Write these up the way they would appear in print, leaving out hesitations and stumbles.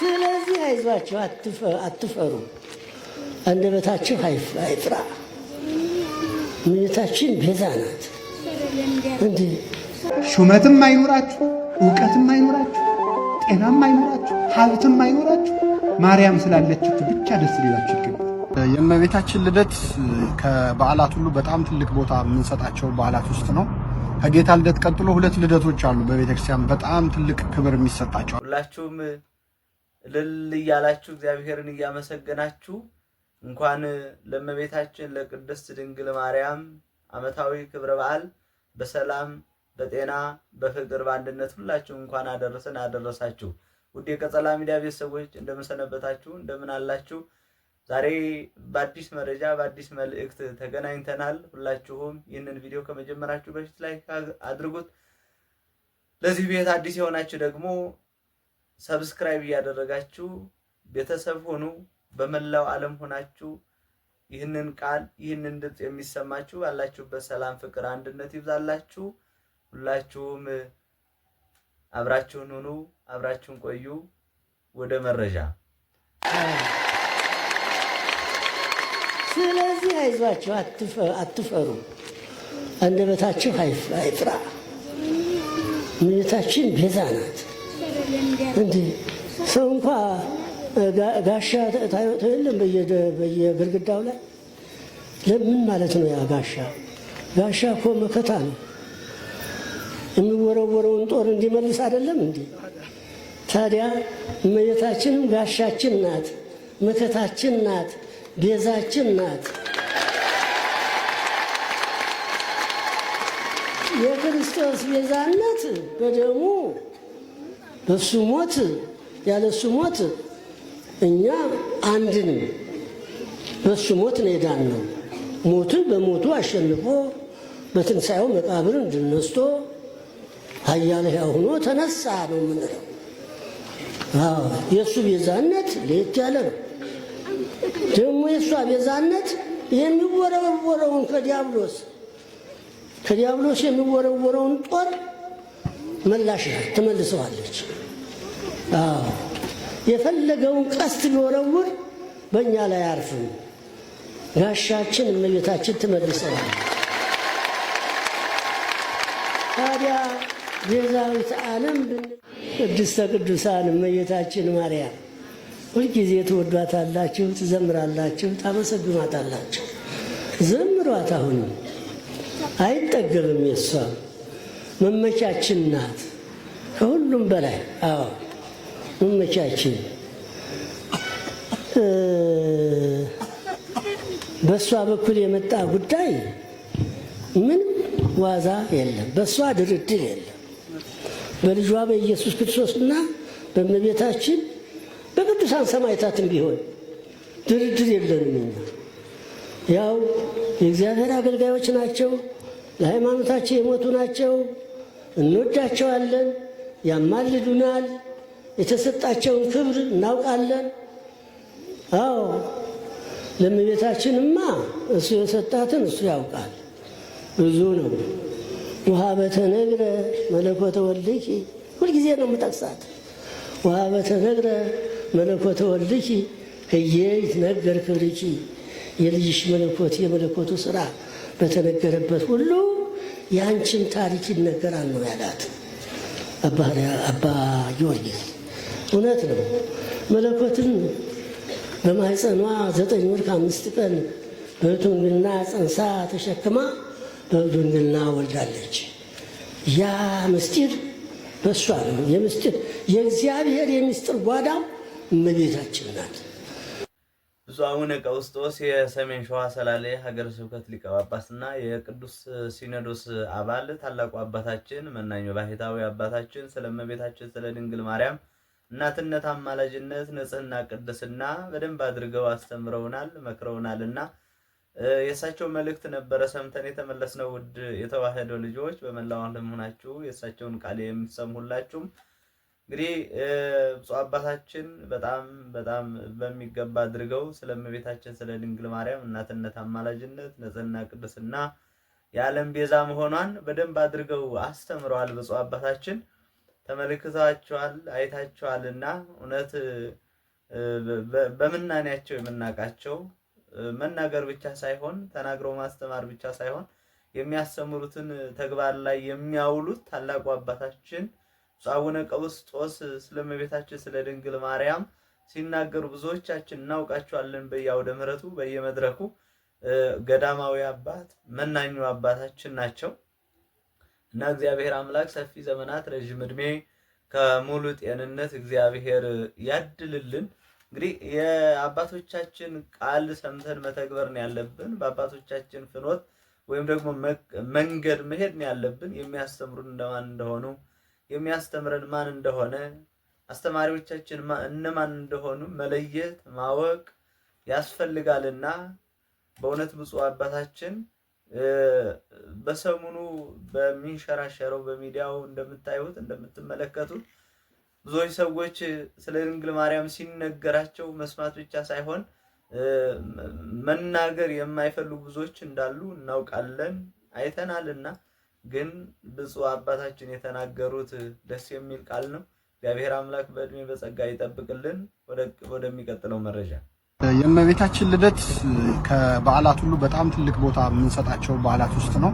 ስለዚህ አይዟችሁ፣ አትፈሩ፣ አንደበታችሁ አይፍራ። እመቤታችን ቤዛ ናት። እንዲህ ሹመትም አይኖራችሁ፣ እውቀትም አይኖራችሁ፣ ጤናም አይኖራችሁ፣ ሀብትም አይኖራችሁ፣ ማርያም ስላለቻችሁ ብቻ ደስ ሊላችሁ ይገባል። የእመቤታችን ልደት ከበዓላት ሁሉ በጣም ትልቅ ቦታ የምንሰጣቸው በዓላት ውስጥ ነው። ከጌታ ልደት ቀጥሎ ሁለት ልደቶች አሉ በቤተክርስቲያን በጣም ትልቅ ክብር የሚሰጣቸው። ሁላችሁም እልል እያላችሁ እግዚአብሔርን እያመሰገናችሁ እንኳን ለእመቤታችን ለቅድስት ድንግል ማርያም ዓመታዊ ክብረ በዓል በሰላም በጤና በፍቅር በአንድነት ሁላችሁም እንኳን አደረሰን አደረሳችሁ። ውድ የቀጸላ ሚዲያ ቤተሰቦች እንደምንሰነበታችሁ፣ እንደምን አላችሁ? ዛሬ በአዲስ መረጃ በአዲስ መልእክት ተገናኝተናል። ሁላችሁም ይህንን ቪዲዮ ከመጀመራችሁ በፊት like አድርጉት። ለዚህ ቤት አዲስ የሆናችሁ ደግሞ subscribe እያደረጋችሁ ቤተሰብ ሁኑ። በመላው ዓለም ሆናችሁ ይህንን ቃል ይህንን ድምፅ የሚሰማችሁ ባላችሁበት ሰላም፣ ፍቅር፣ አንድነት ይብዛላችሁ። ሁላችሁም አብራችሁን ሁኑ፣ አብራችሁን ቆዩ። ወደ መረጃ። ስለዚህ አይዟችሁ፣ አትፈሩ፣ አንደበታችሁ አይፍራ። እመቤታችን ቤዛ ናት። እንዲህ ሰው እንኳ ጋሻ ታይቶ የለም በየግድግዳው ላይ። ለምን ማለት ነው? ያ ጋሻ ጋሻ እኮ መከታ ነው። የሚወረወረውን ጦር እንዲመልስ አይደለም እንዴ? ታዲያ እመቤታችንም ጋሻችን ናት፣ መከታችን ናት፣ ቤዛችን ናት። የክርስቶስ ቤዛነት በደሙ በሱ ሞት ያለ እሱ ሞት እኛ አንድንም፣ በሱ ሞት ነው የዳንነው። ሞትን በሞቱ አሸንፎ በትንሣኤው መቃብርን ድል ነስቶ ኃያል ሕያው ሆኖ ተነሳ ነው የምንለው። አዎ የእሱ ቤዛነት ለየት ያለ ነው። ደግሞ የእሷ ቤዛነት የሚወረወረውን ከዲያብሎስ የሚወረወረውን ጦር መላሽ ናት፣ ትመልሰዋለች። አዎ የፈለገውን ቀስት ቢወረውር በእኛ ላይ አያርፍም። ጋሻችን እመቤታችን ትመልሰዋለች። ታዲያ ቤዛዊተ ዓለም ቅድስተ ቅዱሳን እመቤታችን ማርያም ሁልጊዜ ትወዷታላችሁ፣ ትዘምራላችሁ፣ ታመሰግኗታላችሁ። ዘምሯት፣ አሁንም አይጠገብም። የሷ መመቻችን ናት ከሁሉም በላይ። አዎ መመቻችን። በእሷ በኩል የመጣ ጉዳይ ምንም ዋዛ የለም። በእሷ ድርድር የለም። በልጇ በኢየሱስ ክርስቶስና በእመቤታችን በቅዱሳን ሰማዕታትም ቢሆን ድርድር የለንም። እኛ ያው የእግዚአብሔር አገልጋዮች ናቸው። ለሃይማኖታቸው የሞቱ ናቸው። እንወዳቸዋለን። ያማልዱናል። የተሰጣቸውን ክብር እናውቃለን። አዎ ለእመቤታችንማ እሱ የሰጣትን እሱ ያውቃል። ብዙ ነው። ውሃ በተነግረ መለኮተ ወልድኪ ሁልጊዜ ነው የምጠቅሳት። ውሃ በተነግረ መለኮተ ወልድኪ ህዬ ይትነገር ክብርኪ፣ የልጅሽ መለኮት የመለኮቱ ስራ በተነገረበት ሁሉ የአንቺም ታሪክ ይነገራል ነው ያላት አባ ጊዮርጊስ። እውነት ነው። መለኮትን በማህፀኗ 9 ወር ከ5 ቀን በድንግልና ጸንሳ ተሸክማ በድንግልና ወልዳለች። ያ ምስጢር በእሷ ነው። የምስጢር የእግዚአብሔር የምስጢር ጓዳው እመቤታችን ናት። ብፁዕ አቡነ ቀውስጦስ የሰሜን ሸዋ ሰላሌ ሀገረ ስብከት ሊቀ ጳጳስና የቅዱስ ሲኖዶስ አባል ታላቁ አባታችን መናኞ ባህታዊ አባታችን ስለ እመቤታችን ስለ ድንግል ማርያም እናትነት፣ አማላጅነት፣ ንጽሕና፣ ቅድስና በደንብ አድርገው አስተምረውናል፣ መክረውናልና የእሳቸው መልእክት ነበረ ሰምተን የተመለስነው። ውድ የተዋህዶ ልጆች በመላው ዓለም ሆናችሁ የእሳቸውን ቃል የምትሰሙ ሁላችሁም እንግዲህ ብፁዕ አባታችን በጣም በጣም በሚገባ አድርገው ስለ እመቤታችን ስለ ድንግል ማርያም እናትነት፣ አማላጅነት፣ ንጽሕና፣ ቅድስና የዓለም ቤዛ መሆኗን በደንብ አድርገው አስተምረዋል። ብፁዕ አባታችን ተመልክታችኋል፣ አይታችኋልና እውነት በምናኔያቸው የምናውቃቸው መናገር ብቻ ሳይሆን ተናግረው ማስተማር ብቻ ሳይሆን የሚያስተምሩትን ተግባር ላይ የሚያውሉት ታላቁ አባታችን ብፁዕ አቡነ ቀውስጦስ ስለ እመቤታችን ስለ ድንግል ማርያም ሲናገሩ ብዙዎቻችን እናውቃቸዋለን። በየአውደ ምሕረቱ በየመድረኩ ገዳማዊ አባት መናኙ አባታችን ናቸው እና እግዚአብሔር አምላክ ሰፊ ዘመናት ረዥም ዕድሜ ከሙሉ ጤንነት እግዚአብሔር ያድልልን። እንግዲህ የአባቶቻችን ቃል ሰምተን መተግበር ነው ያለብን። በአባቶቻችን ፍኖት ወይም ደግሞ መንገድ መሄድ ነው ያለብን። የሚያስተምሩን እንደማን እንደሆኑ፣ የሚያስተምረን ማን እንደሆነ፣ አስተማሪዎቻችን እነማን እንደሆኑ መለየት ማወቅ ያስፈልጋልና በእውነት ብፁዕ አባታችን በሰሙኑ በሚንሸራሸረው በሚዲያው እንደምታዩት እንደምትመለከቱት ብዙዎች ሰዎች ስለ ድንግል ማርያም ሲነገራቸው መስማት ብቻ ሳይሆን መናገር የማይፈልጉ ብዙዎች እንዳሉ እናውቃለን፣ አይተናልና። ግን ብፁዕ አባታችን የተናገሩት ደስ የሚል ቃል ነው። እግዚአብሔር አምላክ በእድሜ በጸጋ ይጠብቅልን። ወደሚቀጥለው መረጃ። የእመቤታችን ልደት ከበዓላት ሁሉ በጣም ትልቅ ቦታ የምንሰጣቸው በዓላት ውስጥ ነው።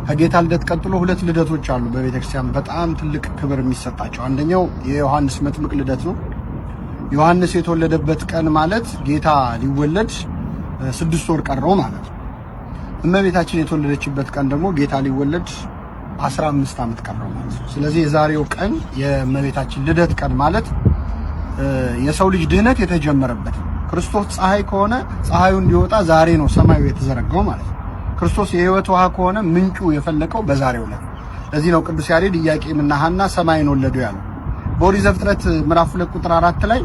ከጌታ ልደት ቀጥሎ ሁለት ልደቶች አሉ በቤተክርስቲያን በጣም ትልቅ ክብር የሚሰጣቸው። አንደኛው የዮሐንስ መጥምቅ ልደት ነው። ዮሐንስ የተወለደበት ቀን ማለት ጌታ ሊወለድ 6 ወር ቀረው ማለት ነው። እመቤታችን የተወለደችበት ቀን ደግሞ ጌታ ሊወለድ 15 ዓመት ቀረው ማለት ነው። ስለዚህ የዛሬው ቀን የእመቤታችን ልደት ቀን ማለት የሰው ልጅ ድህነት የተጀመረበት ነው። ክርስቶስ ፀሐይ ከሆነ ፀሐዩ እንዲወጣ ዛሬ ነው ሰማዩ የተዘረጋው ማለት ነው። ክርስቶስ የሕይወት ውሃ ከሆነ ምንጩ የፈለቀው በዛሬው ዕለት። ለዚህ ነው ቅዱስ ያሬድ ኢያቄምና ሐና ሰማይን ወለዱ ያለው። በኦሪት ዘፍጥረት ምዕራፍ 2 ቁጥር 4 ላይ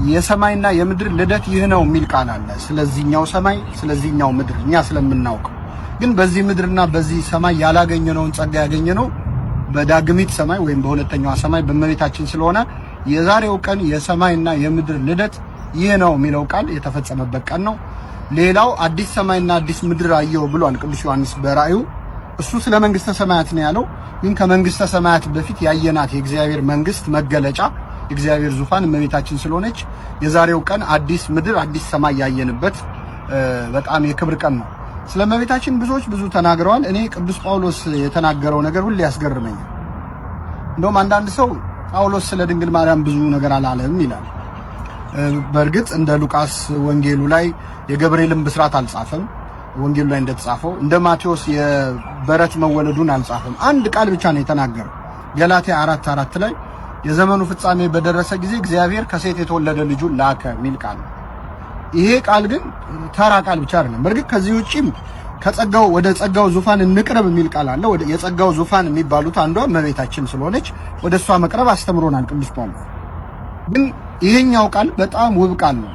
የሰማይና የምድር ልደት ይህ ነው የሚል ቃል አለ። ስለዚህኛው ሰማይ ስለዚህኛው ምድር እኛ ስለምናውቀው ግን በዚህ ምድርና በዚህ ሰማይ ያላገኘነውን ጸጋ ያገኘነው በዳግሚት ሰማይ ወይም በሁለተኛዋ ሰማይ በእመቤታችን ስለሆነ የዛሬው ቀን የሰማይና የምድር ልደት ይህ ነው የሚለው ቃል የተፈጸመበት ቀን ነው። ሌላው አዲስ ሰማይና አዲስ ምድር አየሁ ብሏል ቅዱስ ዮሐንስ በራእዩ። እሱ ስለ መንግስተ ሰማያት ነው ያለው። ግን ከመንግስተ ሰማያት በፊት ያየናት የእግዚአብሔር መንግስት መገለጫ የእግዚአብሔር ዙፋን እመቤታችን ስለሆነች የዛሬው ቀን አዲስ ምድር አዲስ ሰማይ ያየንበት በጣም የክብር ቀን ነው። ስለ እመቤታችን ብዙዎች ብዙ ተናግረዋል። እኔ ቅዱስ ጳውሎስ የተናገረው ነገር ሁሌ ያስገርመኛል። እንደውም አንዳንድ ሰው ጳውሎስ ስለ ድንግል ማርያም ብዙ ነገር አላለም ይላል። በእርግጥ እንደ ሉቃስ ወንጌሉ ላይ የገብርኤልን ብስራት አልጻፈም። ወንጌሉ ላይ እንደተጻፈው እንደ ማቴዎስ የበረት መወለዱን አልጻፈም። አንድ ቃል ብቻ ነው የተናገረው። ገላትያ 4:4 ላይ የዘመኑ ፍጻሜ በደረሰ ጊዜ እግዚአብሔር ከሴት የተወለደ ልጁን ላከ የሚል ቃል ነው። ይሄ ቃል ግን ተራ ቃል ብቻ አይደለም። በእርግጥ ከዚህ ውጪም ከጸጋው ወደ ጸጋው ዙፋን እንቅረብ የሚል ቃል አለ። ወደ የጸጋው ዙፋን የሚባሉት አንዷ እመቤታችን ስለሆነች ወደ እሷ መቅረብ አስተምሮናል ቅዱስ ጳውሎስ። ግን ይሄኛው ቃል በጣም ውብ ቃል ነው።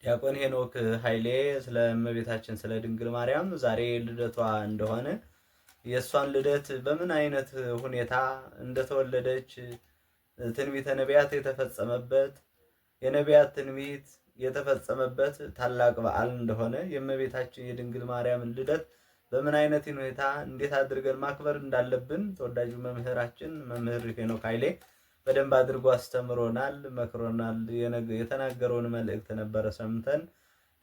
ዲያቆን ሄኖክ ኃይሌ ስለ እመቤታችን ስለ ድንግል ማርያም ዛሬ ልደቷ እንደሆነ፣ የእሷን ልደት በምን አይነት ሁኔታ እንደተወለደች፣ ትንቢተ ነቢያት የተፈጸመበት፣ የነቢያት ትንቢት የተፈጸመበት ታላቅ በዓል እንደሆነ፣ የእመቤታችን የድንግል ማርያምን ልደት በምን አይነት ሁኔታ እንዴት አድርገን ማክበር እንዳለብን ተወዳጁ መምህራችን መምህር ሄኖክ ኃይሌ በደንብ አድርጎ አስተምሮናል፣ መክሮናል። የተናገረውን መልእክት ነበረ ሰምተን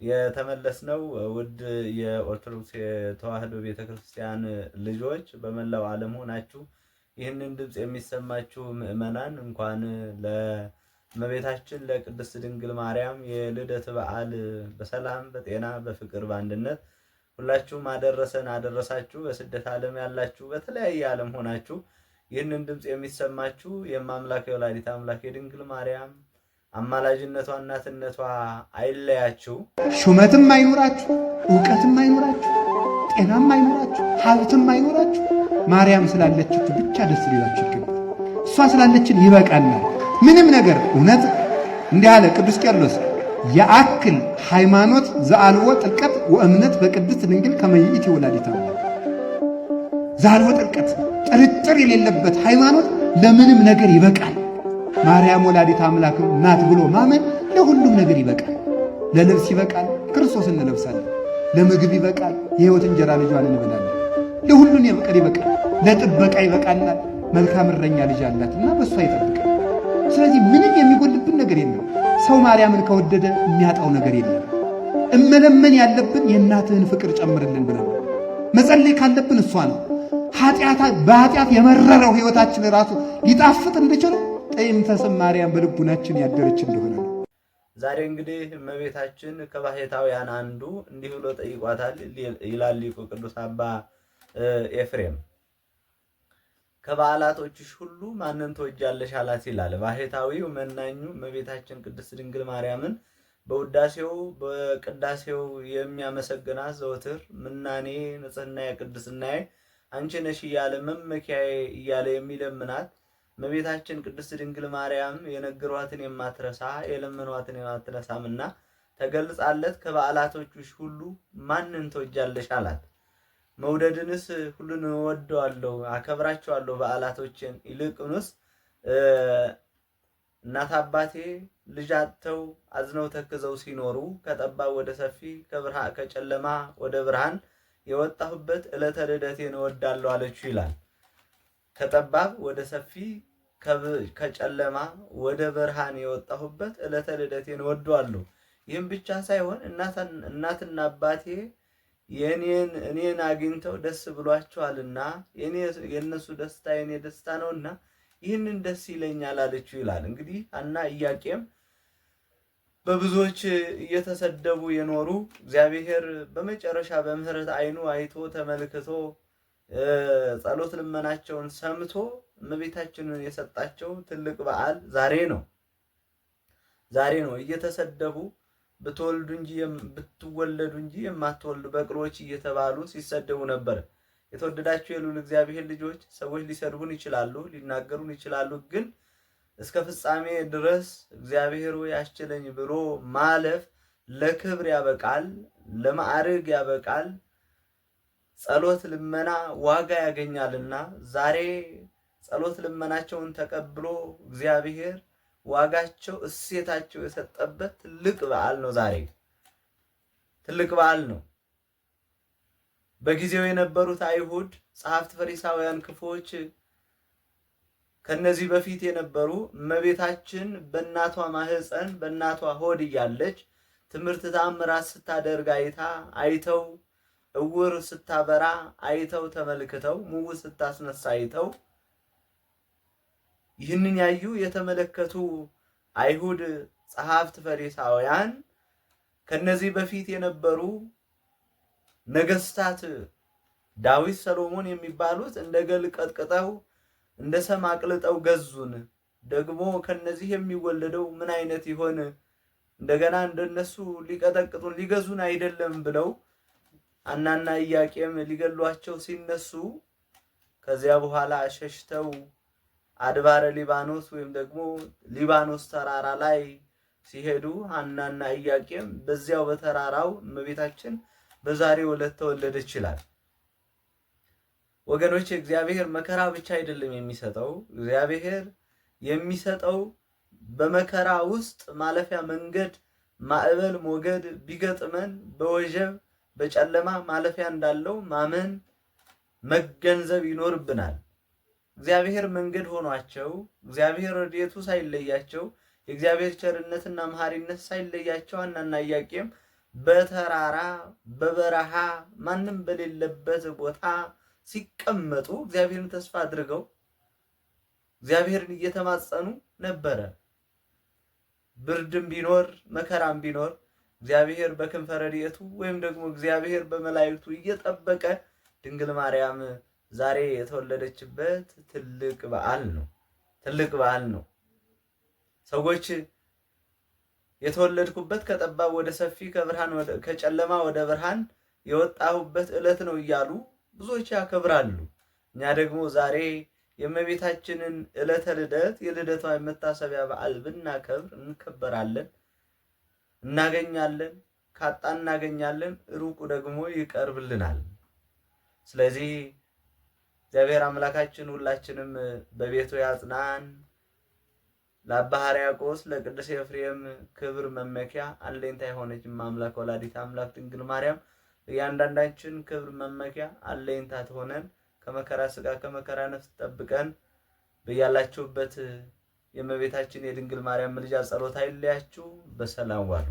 የተመለስነው። ውድ የኦርቶዶክስ የተዋሕዶ ቤተክርስቲያን ልጆች፣ በመላው ዓለም ሆናችሁ ይህንን ድምፅ የሚሰማችሁ ምዕመናን፣ እንኳን ለእመቤታችን ለቅድስት ድንግል ማርያም የልደት በዓል በሰላም፣ በጤና፣ በፍቅር፣ በአንድነት ሁላችሁም አደረሰን አደረሳችሁ። በስደት ዓለም ያላችሁ፣ በተለያየ ዓለም ሆናችሁ ይህንን ድምፅ የሚሰማችሁ የማምላክ የወላዲት አምላክ የድንግል ማርያም አማላጅነቷ እናትነቷ አይለያችሁ። ሹመትም አይኖራችሁ፣ እውቀትም አይኖራችሁ፣ ጤናም አይኖራችሁ፣ ሀብትም አይኖራችሁ፣ ማርያም ስላለችችሁ ብቻ ደስ ሊላችሁ ይገባል። እሷ ስላለችን ይበቃናል። ምንም ነገር እውነት እንዲህ አለ ቅዱስ ቄርሎስ፣ የአክል ሃይማኖት ዘአልቦ ጥልቀት ወእምነት በቅድስት ድንግል ከመ ይእቲ ወላዲተ አምላክ። ዘአልቦ ጥልቀት፣ ጥርጥር የሌለበት ሃይማኖት ለምንም ነገር ይበቃል። ማርያም ወላዲተ አምላክ ናት ብሎ ማመን ለሁሉም ነገር ይበቃል። ለልብስ ይበቃል፣ ክርስቶስ እንለብሳለን። ለምግብ ይበቃል፣ የሕይወት እንጀራ ልጇን እንበላለን። ለሁሉን ነገር ይበቃል። ለጥበቃ ይበቃናል። መልካም እረኛ ልጅ አላትና በእሷ ይጠብቃል። ስለዚህ ምንም የሚጎልብን ነገር የለም። ሰው ማርያምን ከወደደ የሚያጣው ነገር የለም። እመለመን ያለብን የእናትህን ፍቅር ጨምርልን ብለን መጸለይ ካለብን እሷ ነው። በኃጢአት የመረረው ሕይወታችን ራሱ ሊጣፍጥ እንዲችል ጥዕምተ ስም ማርያም በልቡናችን ያደረች እንደሆነ ነው። ዛሬ እንግዲህ እመቤታችን ከባሕታውያን አንዱ እንዲህ ብሎ ጠይቋታል ይላል ሊቁ ቅዱስ አባ ኤፍሬም። ከበዓላቶችሽ ሁሉ ማንን ትወጃለሽ አላት ይላል። ባሕታዊው መናኙ እመቤታችን ቅድስት ድንግል ማርያምን በውዳሴው በቅዳሴው የሚያመሰግናት ዘወትር ምናኔ ንጽሕናዬ ቅድስናዬ አንቺ ነሽ እያለ መመኪያዬ እያለ የሚለምናት እመቤታችን ቅድስት ድንግል ማርያም የነገሯትን የማትረሳ የለመኗትን የማትረሳምና ተገልጻለት ከበዓላቶችሽ ሁሉ ማንን ትወጃለሽ አላት። መውደድንስ ሁሉን እወደዋለሁ አከብራቸዋለሁ በዓላቶችን፣ ይልቁንስ እናት አባቴ ልጅ አጥተው አዝነው ተክዘው ሲኖሩ ከጠባብ ወደ ሰፊ ከጨለማ ወደ ብርሃን የወጣሁበት ዕለተ ልደቴን እወዳለሁ አለችው ይላል። ከጠባብ ወደ ሰፊ ከጨለማ ወደ ብርሃን የወጣሁበት ዕለተ ልደቴን እወደዋለሁ። ይህም ብቻ ሳይሆን እናትና አባቴ የኔን አግኝተው ደስ ብሏቸዋልና የእነሱ ደስታ የኔ ደስታ ነውና ይህንን ደስ ይለኛል አለችው ይላል። እንግዲህ ሐና ኢያቄም በብዙዎች እየተሰደቡ የኖሩ እግዚአብሔር በመጨረሻ በምሕረት ዓይኑ አይቶ ተመልክቶ ጸሎት ልመናቸውን ሰምቶ እመቤታችንን የሰጣቸው ትልቅ በዓል ዛሬ ነው። ዛሬ ነው። እየተሰደቡ ብትወልዱ እንጂ ብትወለዱ እንጂ የማትወልዱ በቅሎች እየተባሉ ሲሰደቡ ነበር። የተወደዳችሁ የልዑል እግዚአብሔር ልጆች፣ ሰዎች ሊሰድቡን ይችላሉ፣ ሊናገሩን ይችላሉ። ግን እስከ ፍጻሜ ድረስ እግዚአብሔር ሆይ አስችለኝ ብሎ ማለፍ ለክብር ያበቃል፣ ለማዕረግ ያበቃል። ጸሎት ልመና ዋጋ ያገኛልና ዛሬ ጸሎት ልመናቸውን ተቀብሎ እግዚአብሔር ዋጋቸው እሴታቸው የሰጠበት ትልቅ በዓል ነው። ዛሬ ትልቅ በዓል ነው። በጊዜው የነበሩት አይሁድ፣ ጸሐፍት፣ ፈሪሳውያን፣ ክፉዎች ከነዚህ በፊት የነበሩ እመቤታችን በእናቷ ማህፀን በእናቷ ሆድ እያለች ትምህርት ተአምራት ስታደርግ አይተው እውር ስታበራ አይተው ተመልክተው ምውት ስታስነሳ አይተው ይህንን ያዩ የተመለከቱ አይሁድ፣ ጸሐፍት፣ ፈሪሳውያን ከነዚህ በፊት የነበሩ ነገስታት ዳዊት፣ ሰሎሞን የሚባሉት እንደ ገል ቀጥቅጠው እንደ ሰም አቅልጠው ገዙን። ደግሞ ከነዚህ የሚወለደው ምን አይነት ይሆን? እንደገና እንደነሱ ሊቀጠቅጡን ሊገዙን አይደለም ብለው ሐናና ኢያቄም ሊገሏቸው ሲነሱ ከዚያ በኋላ ሸሽተው አድባረ ሊባኖስ ወይም ደግሞ ሊባኖስ ተራራ ላይ ሲሄዱ ሐናና ኢያቄም በዚያው በተራራው እመቤታችን በዛሬው ዕለት ተወለደች ይላል። ወገኖች፣ እግዚአብሔር መከራ ብቻ አይደለም የሚሰጠው። እግዚአብሔር የሚሰጠው በመከራ ውስጥ ማለፊያ መንገድ ማዕበል ሞገድ ቢገጥመን በወጀብ በጨለማ ማለፊያ እንዳለው ማመን መገንዘብ ይኖርብናል። እግዚአብሔር መንገድ ሆኗቸው እግዚአብሔር ረድኤቱ ሳይለያቸው የእግዚአብሔር ቸርነትና መሐሪነት ሳይለያቸው ሐናና ኢያቄም በተራራ በበረሃ ማንም በሌለበት ቦታ ሲቀመጡ እግዚአብሔርን ተስፋ አድርገው እግዚአብሔርን እየተማጸኑ ነበረ። ብርድም ቢኖር መከራም ቢኖር እግዚአብሔር በክንፈ ረድኤቱ ወይም ደግሞ እግዚአብሔር በመላእክቱ እየጠበቀ ድንግል ማርያም ዛሬ የተወለደችበት ትልቅ በዓል ነው። ትልቅ በዓል ነው። ሰዎች የተወለድኩበት ከጠባብ ወደ ሰፊ ከብርሃን ወደ ከጨለማ ወደ ብርሃን የወጣሁበት ዕለት ነው እያሉ ብዙዎች ያከብራሉ። እኛ ደግሞ ዛሬ የእመቤታችንን ዕለተ ልደት የልደቷ የመታሰቢያ በዓል ብናከብር እንከበራለን፣ እናገኛለን፣ ካጣን እናገኛለን፣ ሩቁ ደግሞ ይቀርብልናል። ስለዚህ እግዚአብሔር አምላካችን ሁላችንም በቤቱ ያጽናን። ለአባ ሕርያቆስ ለቅዱስ ኤፍሬም ክብር መመኪያ አለኝታ የሆነች አምላክ ወላዲተ አምላክ ድንግል ማርያም እያንዳንዳችን ክብር መመኪያ አለኝታ ትሆነን፣ ከመከራ ስጋ ከመከራ ነፍስ ጠብቀን በያላችሁበት የእመቤታችን የድንግል ማርያም ምልጃ ጸሎት አይለያችሁ። በሰላም ዋሉ።